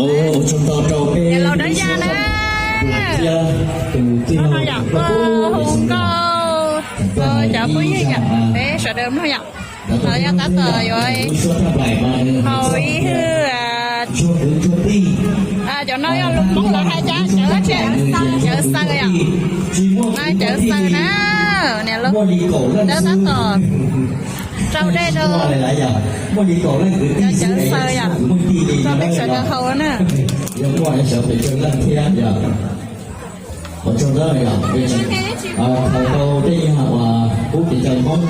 Ua tsaug ntau rau peb niam laus Dawb Yaj na, tus tij laug hu nkauj, cov phooj ywg yom, peb sawv daws mloog yom. Los yog tab tom yuav haus ib hwj, cov no yog lus Hmoob los hais cas, cawv dab tsi, cawv xaws yom. Cawv xaws na, niam laus Dawb tab tom rau dej rau, cawv xaws yom, rau peb sawv daws haus na. Ua tsaug ntau, thaum tau tej yog uas pub kev cai Hmoob,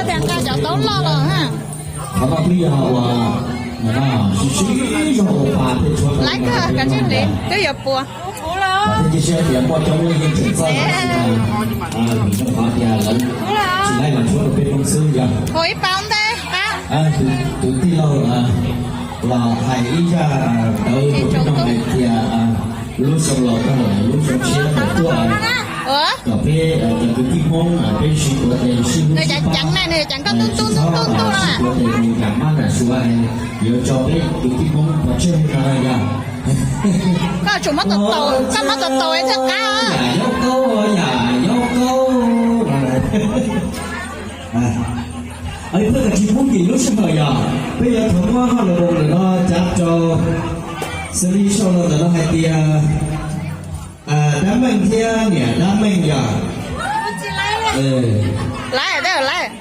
tias nqa cov taub loj los na. Qhov no twb yog uas sib sib zog ua pa thiaj tshuav, laiv kawg, kav tsij hliv twb yuav puas. Thiab cia siab tias muaj coob leej yeej tseem txawj, vim rau qhov tias lawv tsis laij los tshuav rau peb Hmoob xwb yog. Hu ib pas ntej, tus tij laug los hais ib zaj ntawd rau peb mloog hais tias lub xyoo los tag lawm, lub xyoo tshiab tawm tuaj, kom peb cov kwv tij Hmoob peb sib tuav tes sib hlub sib pab, sib txhob sib tuav tes mus nram mab nram suav, yuav tso peb kwv tij Hmoob pov tseg no yog. Koj tsum muab tau tau, koj muab tau tau es thiaj qab. Yam Yob Kaub, yam Yob Kaub. Peb kav tsij pub nkim lub sij hawm yom, peb yuav thov muab hauj lwm ntawm no cav rau xws li sau los ntawm no hais tias dab meej thiab niam dab meej yom.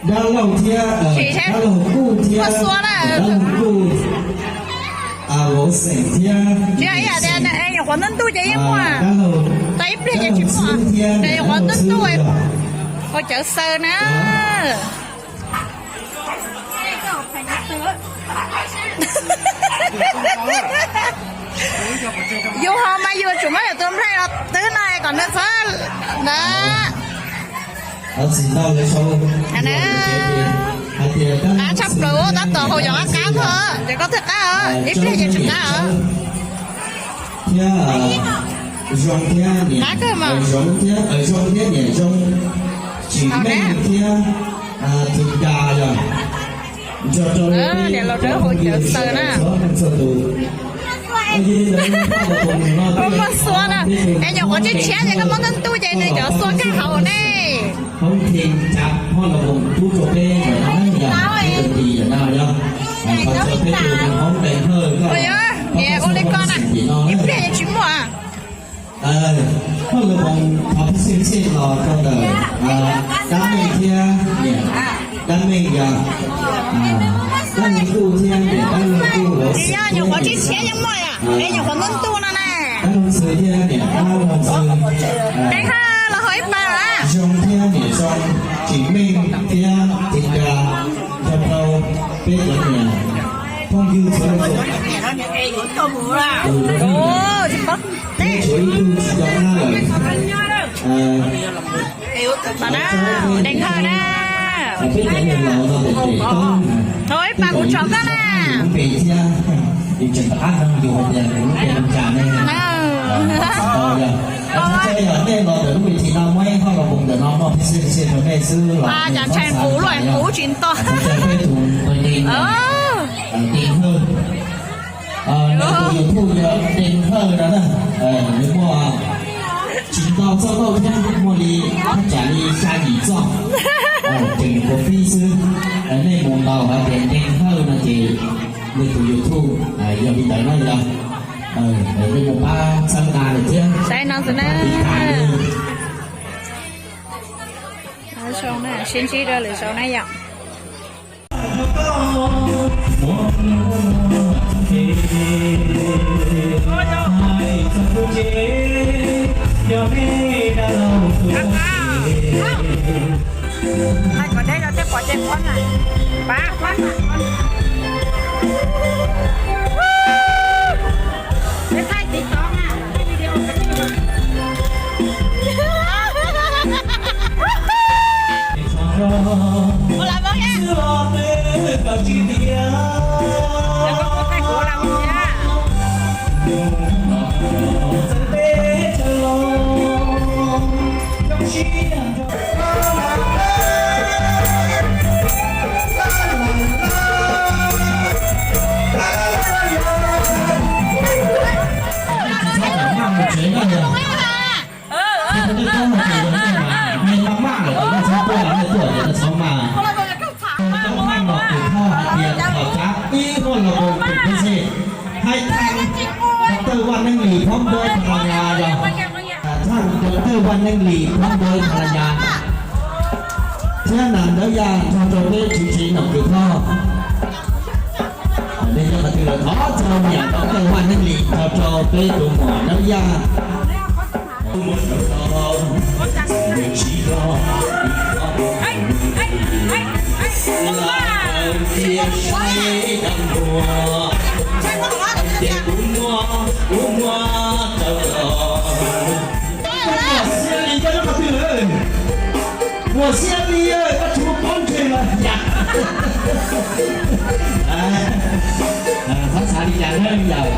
Dab laug thiab, dab laug kuj thiab, dab laug kuj, vauv xeem thiab, nyuam qhuav ntub ntub ces yeej muaj, tau ib pliag ces tsis muaj, nyuam qhuav ntub ntub, ua cawv xaws na. Yus ho mas yus tsum muab yus tus nplaig los twb no kom nws txhob na. Qab tshaj plaws, tab tom haus yog qab qab tho, ces koj thiaj qab os, ib pliag ces tsis qab os. Thiab Zoo thiab niam Zoo thiab, Zoo thiab niam Zoo, Tsim Meej thiab Txwm Nkas yog. Niam laus Dawb hu cawv xaws na. Muaj xua na, es nyuam qhuav tshiab tshiab ces koj muab ntub ntub ces nws cov xua nkag hauv ne. Hmoob Thee Cav Hmoob Los Voos pub rau peb ntawm no yog peb tus ti ntawm no yog, qhov txhia peb tus Hmoob Deeg Hawj, niam ua li ko na, ib pliag tsis muaj. Hmoob Los Voos thov peb xij xij los rau ntawm dab meej thiab niam dab meej yog, dab meej kuj thiab niam dab meej kuj los xwb thiab niam dab meej xwb thiab niam dab meej xwb, Deeg Hawj los haus ib pas. Zoo thiab niam Zoo, Tsim Meej thiab Txwm Nkas, nrog rau peb cov niam phooj ywg txhua leej txhua tus. Peb tshuav ib tug tsis nco qab lawm. Deeg Hawj na. Peb cov niam laus no tes tes tau. Haus ib pas kuv tsom koj na. Lub npe thiab, yus tseem rov qab nug yus hais tias nws lub npe li cas ne. Tsis tau yog, tsis tau yog nej los ntawm lub me thim no muaj ib hauj lwm ntawm no muaj peb xij xij rau nej xwb los nej txhob xav li cas yog. Peb tus npe Deeg Hawj. Nws tus YouTube yog Deeg Hawj no na, nws muaj tsis ntau txoj nkauj thiab, muaj li thaj tsam li xya yim txoj, tseem nyuam qhuav pib xwb. Nej mus ntaus hais tias Deeg Hawj no ces nws tus YouTube yog li ntawd no yog. Nej mus pab txhawb nqa nws thiab, pab tib tag nws. Sib ntsib rau lwm zaus na yom. Hais kom deb rau tej pom ces quab na. Pab quab na. Peb thaij TikTok na, thaij video. Ua lam vauv thiab. Lawv koj kuv thaij kuv ua lam vauv thiab. Los koom tus peb xej, hais thaj cov tawg vaj neej lis phob npawb tha la nyas yog, thaj cov tawg vaj neej lis phob npawb tha la nyas. Thiab nas dawb yaj nrog rau peb txiv tsev nom kws phoj. Nej cov qhov twg los thov txog niam cov tawg vaj neej lis nrog rau peb tus muam dawb yaj. Ua siab li koj tsis muaj pob ntseg los yam. Txhob xav li cas na yawm,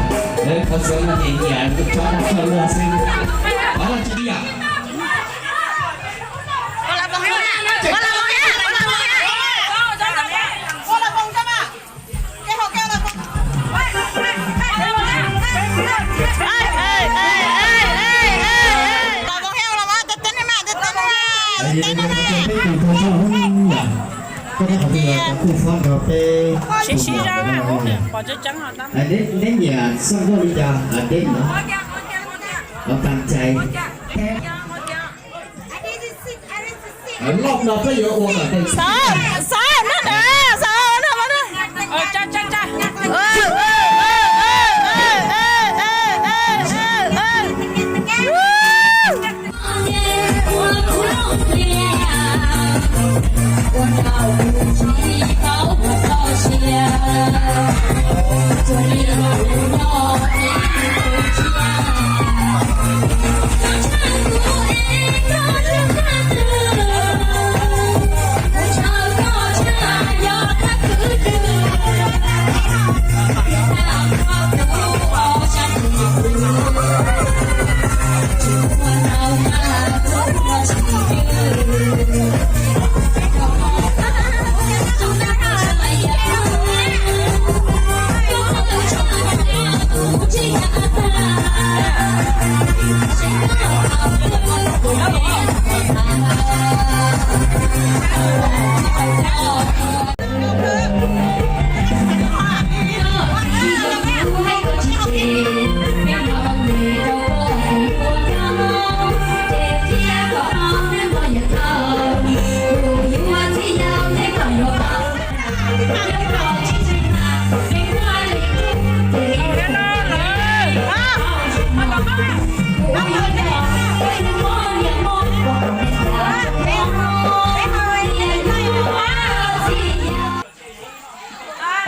qhov txhua no nyiam nyiam tus tso dag tso luag xwb. Qhov no tsis yam. Neb nyiam xoj nkauj li cas deb no, los tag cai. Loj no peb yuav ua kom tes xav, xav no na, xav no na.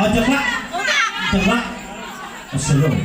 Ov, cov qab, cov qab, sawv lauj.